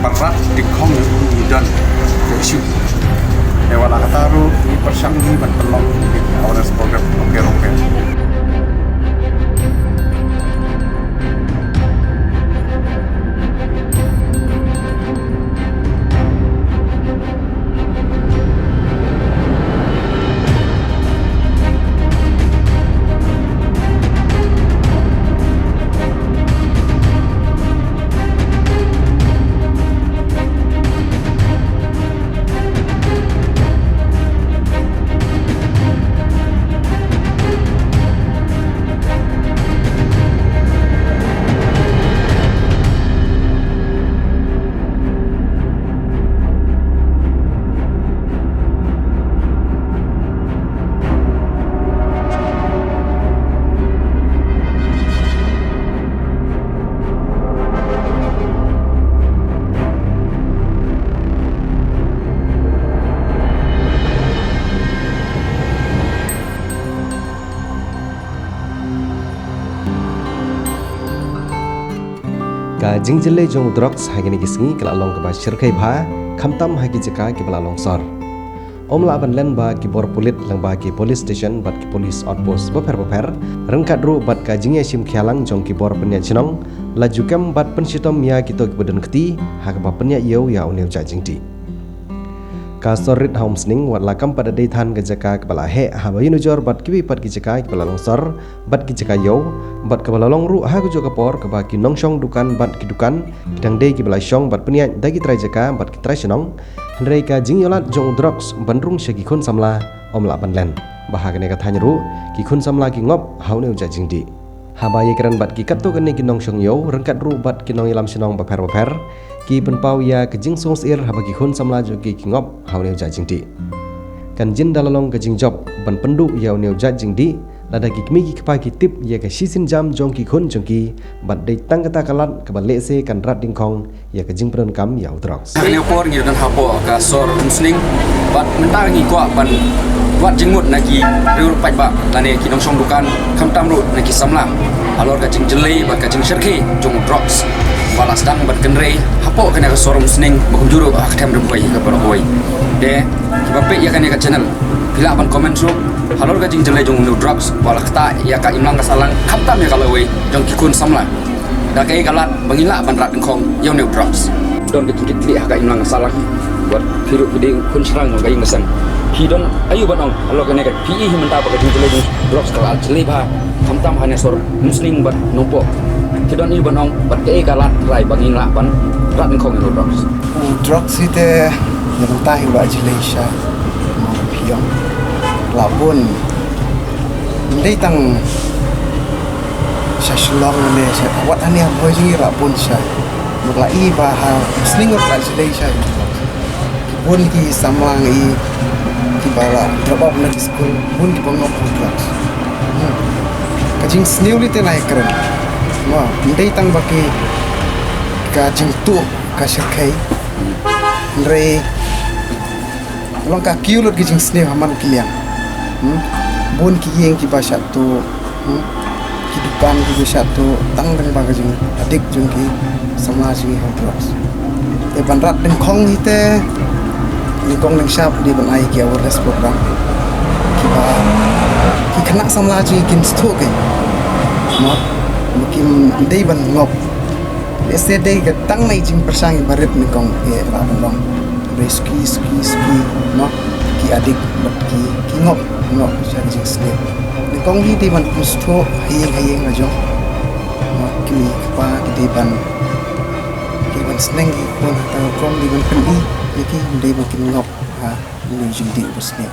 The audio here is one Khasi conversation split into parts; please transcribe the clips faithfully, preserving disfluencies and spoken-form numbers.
Ban rat ding khong ïa u ngi don ka issue. Te wat la katta ruh ngi pyrshang ngi ban pynlong ïa ki awareness program ruh ruh. Ka jingjyllei jong u drugs ha kine ki sngi ka la long kaba shyrkhei bha, khamtam ha ki jaka kiba la long sor. Ym lah ban len ba ki bor pulit lyngba ki police station bad ki police outpost bapher bapher, ryngkat ruh bad ka jingïashim khia lang jong ki bor pynïaid shnong, la ju kem bad pynshitom ïa kito kiba don kti ha kaba pynïaid ïew ïa une u jait jingdih. Ka sor rit ha Umsning wat la kam pat da dei than ka jaka kaba la heh haba ïanujor bad kiwei pat ki jaka kiba la long sor bad ki jaka ïew, bad kaba la long ruh ha kajuh ka por kaba ki nongshong dukan bad ki dukan ki dang dei kiba la shong bad pynïaid da ki trai jaka bad ki trai shnong. Hynrei ka jingïohlad jong u drugs ban rung sha ki khun samla ym lah ban len ba ha kane ka thaiñ ruh ki khun samla ki ngop ha une u jait jingdih. Haba ïakren bad ki katto katne ki nongshong ïew ryngkat ruh bad ki nongïalam shnong bapher bapher, ki pynpaw ïa ka jingsngewsyier haba ki khun samla jong ki ki ngop ha une u jait jingdih. Kan jin da la long ka jingjop ban pynduh ïa une u jait jingdih lada ki kmie ki kpa ki tip ïa ka shisien jam jong ki khun jong ki, bad dei tang kata ka lad kaba lehse kan rat ding khong ïa ka jingpyndonkam ïa u drugs. Ha kane ka por ngi don hapoh ka sor Umsning bad mynta ngi kwah ban wad jingmut na ki riew paidbah lane ki nongshong dukan, khamtam ruh na ki samla halor ka jingjyllei bad ka jingshyrkhei jong u drugs ba la sdang ban kynrei hapoh kane ka sor Umsning ba kumjuh ruh ha ka them Ri Bhoi ka Baroh Kawei. Te kiba peit ïa kane ka channel, phi lah ban comment ruh halor ka jingjyllei jong une u drugs ba la ktah ïa ka imlang ka sahlang, khamtam ïa ka lawei jong ki khun samla. Da kaei ka lad ba ngin lah ban rat ding khong ïa une u drugs? Don ka jingkitkhlieh ha ka imlang ka sahlang. Wat phi ruh phi dei u khun shynrang jong ka ïing ka sem, phi don aïu ban ong halor kane ka, phi i hi mynta ba ka jingjyllei jong u drugs ka la jyllei bha, khamtam ha ne sor Umsning bad Nongpoh. Phi don aïu ban ong bad kaei ka lad trai ba ngin lah ban rat ding khong ïa une u drugs? U drugs hi te, na bynta hi u la jyllei sha, phi ong, la bun. Ym dei tang sha Shillong ne sha, wat hangne ha Bhoi jong ngi la bun sha. Ngi la i ba ha Umsning ruh la jyllei sha. Bun ki samla ngi kiba la drop out na ki skul, bun kiba ngop ha u drugs. Hmm. Ka jingsniew lei te ngi kren. Ym dei tang ba ki, ka jingtuh ka shyrkhei. Hynrei long ka kiew lut ka jingsniew ha man ki liang. Hmm? Bun ki ïing kiba shah tuh, hmm? Ki dukan kiba shah tuh tang lyngba ka jing addict jong ki samla jong ngi ha u drugs. Te ban rat ding khong hi te, nyngkong nyngshap dei ban ai ki awareness program. Kiba ki khynnah samla jong ngi kin sngewthuh kein. Mo, ba kim dei ban ngop. Lehse dei ka tang na i jingpyrshang iba rit nyngkong, eh, la ban long. Hynrei suki, suki, suki, mo, ki addict bad ki, ki ngop, ngop sha ka jingsniew. Nyngkong hi dei ban pynsngewthuh ha ïing ha ïing la jong. Mo, ki kmie ki kpa ki dei ban, ki dei ban sneng ki khun ha ka rukom, dei ban pyni ïa ki, ym dei ba kin ngop ha une u jingdih uba sniew.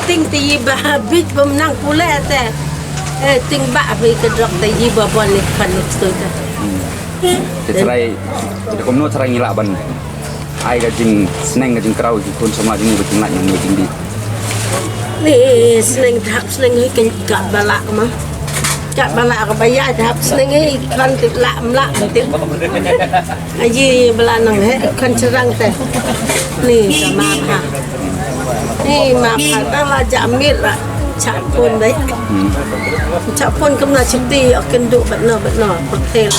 Ting te i ba bit bym nang pule te. Eh, ting ba bit ka drok te i ba bon ni kan ni tu te. Te trai, te kumno trai ngi lah ban ai ka jingsneng ka jingkraw ki khun samla jong ngi ba kin lah nang jingdih. Ni sneng thap sneng hi kan ka ba lah ma. Ka ba lah ka ba ya thap sneng hi kan tip lah mlah tip. Aji ba lah nang he kan cherang te. Ni sama ha. Ni ma pha ta la ja mir la. Cha pun dai. Cha pun kam na chiti akin du bat no bat no. Hotel.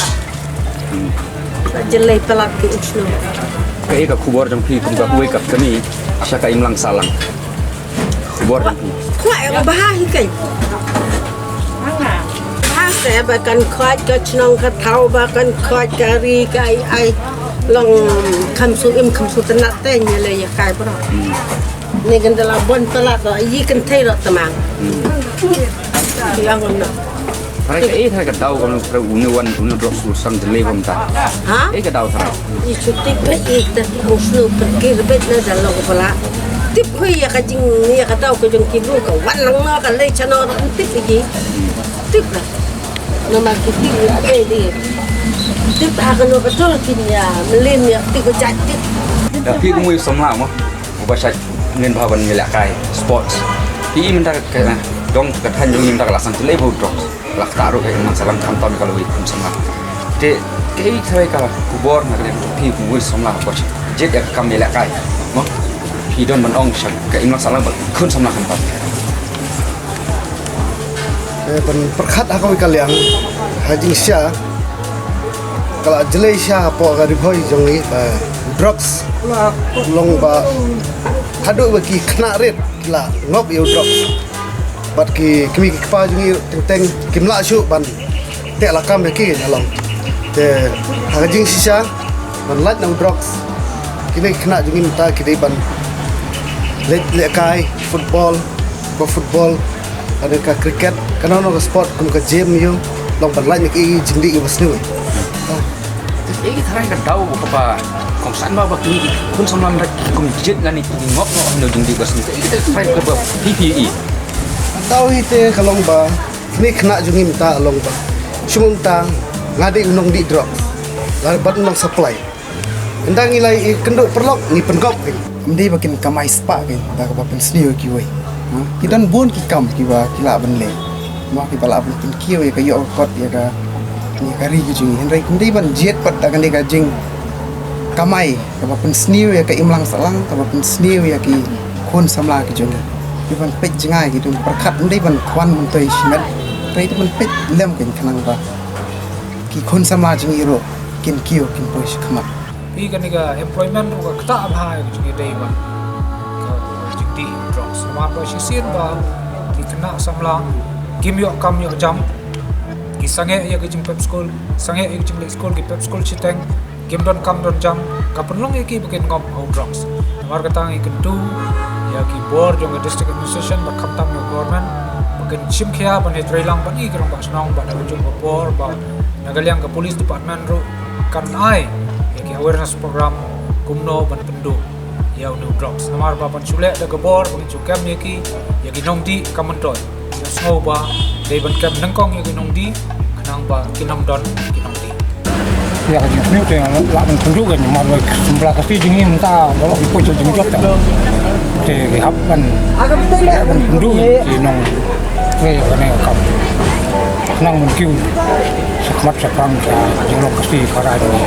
Jelai palat ki usno. Kaei ka khubor jong phi kum ka wake up kani sha ka imlang sahlang. Khubor jong phi. Khwai ka bha hi kai. Bha se ba kan khwai ka chnong ka thau ba kan khwai ka ri ka ai ai. Long kham su im kham su tanat te nyele ya kai bro. Ni kan dala bon palat do yi kan thei do tamang. Yang no. Trai kaei trai ka daw ka menu trai une wan une drok su sang jelai bam ta. Ha? Ei ka daw trai. I chuti pe i ta usno pergi rebet na dalam kepala. Tip hui ya ka jing ya ka daw ka jong ki bru ka wan lang na ka lei chano tip i ji. Tip na. Nama ki tip ya dei dei. Tip ha ka no ka tol kin ya melin ya tip ka jat tip. Ya phi kumui samla mo. Uba shait ngin bha ban ngi lehkai sports. Phi mynta ka dong ka than jong ngi mynta ka la sang te lei bud drok. La kata ruh ka imlang sahlang khamtam ka lui kum samla. Te kaei tharai ka khubor na ka liang phi kum wei samla ko jied ïa ka kam ngi lehkai. Mo. Phi don ban ong sha ka imlang sahlang ba khun samla khamtam. Eh, ban pyrkhat ha kawei ka liang ha jingshisha ka la jlei sha hapoh ka Ri Bhoi jong ngi ba drugs long ba haduh ba ki khynnah rit ki la ngop ïa u drugs bad ki kmie ki kpa jong ngi teng teng kim lah shuh ban teh lakam ïa ki na long. Te ha ka jingshisha ban lait na u drugs kine ki khynnah jong ngi mynta ki dei ban leit lehkai football, ko football, ka dei ka cricket, kano kano ka sport kum ka gym ïoh long ban lait na ki jingdih ïa ba sniew. Ei tharai ka daw kaba kongsan ba ba ki khun samla da ki kum jied lane ki ngop ngop hangno jingdih ba sniew. Ei tharai kaba phi phi i. Daw hi te ka long ba kine khynnah jong ngi mynta long ba shu mynta nga dei u nongdih drugs la bad u nong supply. Ynda ngi la ïakynduh paralok ngi pyngop kein. Ym dei ba kin kamai spah kein da kaba pynsniew ïa kiwei. Ha? Ki don bun ki kam kiba ki lah ban leh. Mo kiba lah ban pynkiew ïa ka ïoh ka kot ïa ka, ïa ka ri ka jong ngi. Hynrei ym dei ban jied pat da kane ka jingkamai kaba pynsniew ïa ka imlang sahlang kaba pynsniew ïa ki khun samla ki jong ngi. Dei ban peit jngai ki don pyrkhat ym dei ban khwan myntoi shimet. Hynrei dei ban peit lem kein khnang ba ki khun samla jong ngi ruh kin kiew kin poi shakhmat. Phi kane ka employment ruh ka ktah bha ïa ka jingïadei bad ka jingdih drugs. Namar ba shisien ba ki khynnah samla kim ïoh kam ïoh jam, ki sangeh ïa ka jingpep skul, sangeh ïa ka jingleit skul, ki pep skul shiteng, kim don kam don jam, ka pynlong ïa ki ba kin ngop ha u drugs. Namar kata ngi kyntu ïa ki bor jong ka district administration bad khamtam ïa ka government ba kin shim khia ban ïatreilang bad ngi ki rangbah shnong bad ha kajuh ka por ba na ka liang ka police department ruh kan ai ïa ki awareness program kumno ban pynduh ïa u new drugs. Namar ba ban shu leh da ka bor ba ngin shu kem ïa ki, ïa ki nongdih kam myntoi. Nga sngew ba dei ban kem nyngkong ïa ki nongdih khnang ba kin ym don ki nongdih. Ïa ka jingsniew te lah ban pynduh ka namar ba symbai ka shi jingim ta ba ki poi sha jingjot ta. Te ki hap ban ban pynduh ki nongtrei kane ka kam. Khnang ban kiew shakhmat shakhmat sha jinglong ka shi para jong ngi.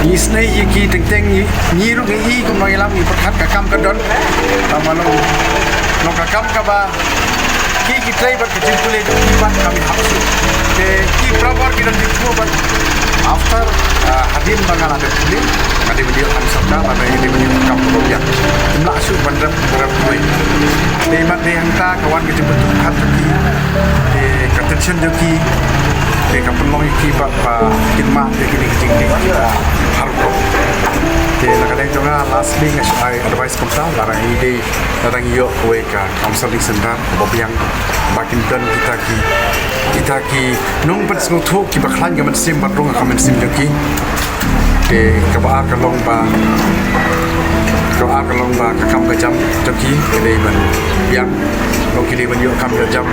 Ngi snei ïa ki teng teng ngi, ngi ruh ngi i kum nongïalam ngi pyrkhat ka kam ka don. Tangba long, long ka kam kaba ki, ki trei bad ka jingpule jong ki bad kam hap shuh. Te ki barabar ki don jingthmu bad after, ah, Ba nga la dep pule, nga dei ban ïoh kam sorkar, lane nga dei ban ïoh kam pule. Ngim lah shuh ban rep, ban rep wei. Te mat dei hangta ka wan ka jingpyntukhat jong ki. Te ka tension jong ki. Te ka pynlong ïa ki ba, ba kin mad ïa kine ki jingdih kiba har rukom. Te na ka liang jong nga lastly nga shu ai advice kumta, lada ngi dei, lada ngi ïoh kawei ka counselling center kaba biang, ba kin don kita ki, kita ki nongpynsngewthuh kiba khlaiñ ka mynsiem bad rung ka mynsiem jong ki. Te kaba ar ka long ba, kaba ar ka long ba ka kam ka jam jong ki ka dei ban biang, long ki dei ban ïoh kam ïoh jam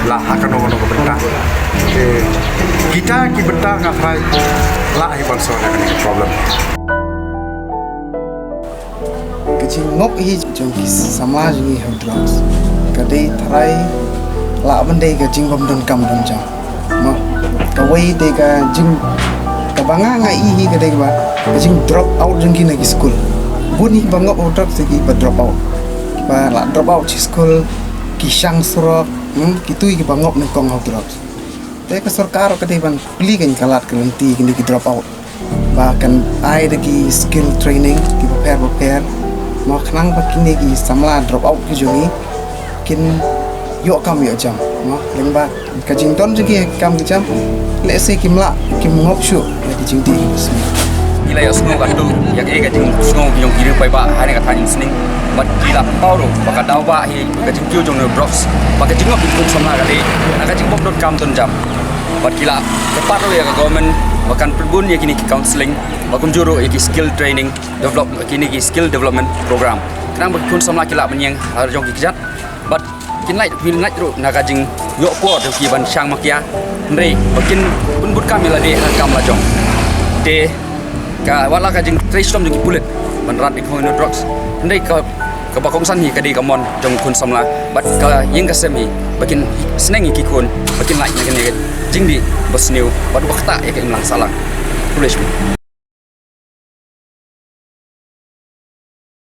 la ha kano kano ka bynta. Te kita ki bynta nga tharai lah hi ban solve ïa kane ka problem. Ka jingngop hi jong ki samla jong ngi ha drugs ka dei tharai lah ban dei ka jingbym don kam don jam. Mo, kawei dei ka jing, kaba nga nga ïohi ka dei kaba ka jing drop out jong ki na ki skul. Bun hi kiba ngop ha drugs ki ba drop out. Kiba lah drop out shi skul, ki shang surok, hmm, kitu hi kiba ngop nyngkong ha drugs. Te ka sorkar ka dei ban plie ka lad ka lynti kine ki drop out. Ba kan ai da ki skill training kiba pher ba pher. Mo, khnang ba kine ki samla drop out ki jong ngi kin ïoh kam ïoh jam. Mo, lyngba ka jingdon jong ki kam ki jam. Lehse kim lah, kim ngop shuh ïa ki jingdih ki ba sniew. Ki la ïohsngew katto ïa ka, ka jingsngew jong ki riew paidbah ha kane ka thaiñ Sning. Bad ki la pynpaw ruh ba ka daw ba hi ka jingkiew jong ngi drugs, ba ka jingngop ki khun samla ka dei na ka jingbym don kam don jam. Bad ki la kyrpad ruh ïa ka government ba kan pynbun ïa kine ki counselling, ba kumjuh ruh ïa ki skill training develop, kine ki skill development program, khnang ba ki khun samla ki lah ban ïeng ha la jong ki kjat. Bad kin lait, kin lait ruh na ka jingïoh por jong ki ban shang makia. Hynrei ba kin pynbun kam ïa lade ha kam la jong. Te ka, wat la ka jingtrei shitom jong ki pulit ban rat ïa ki khun drugs, hynrei ka, kaba kongsan hi ka dei ka mon jong khun samla bad ka ïing ka sem hi ba kin sneng ïa ki khun ba kin lait na kane ka jingdih ba sniew bad ba ktah ïa ka imlang sahlang. Khublei shibun.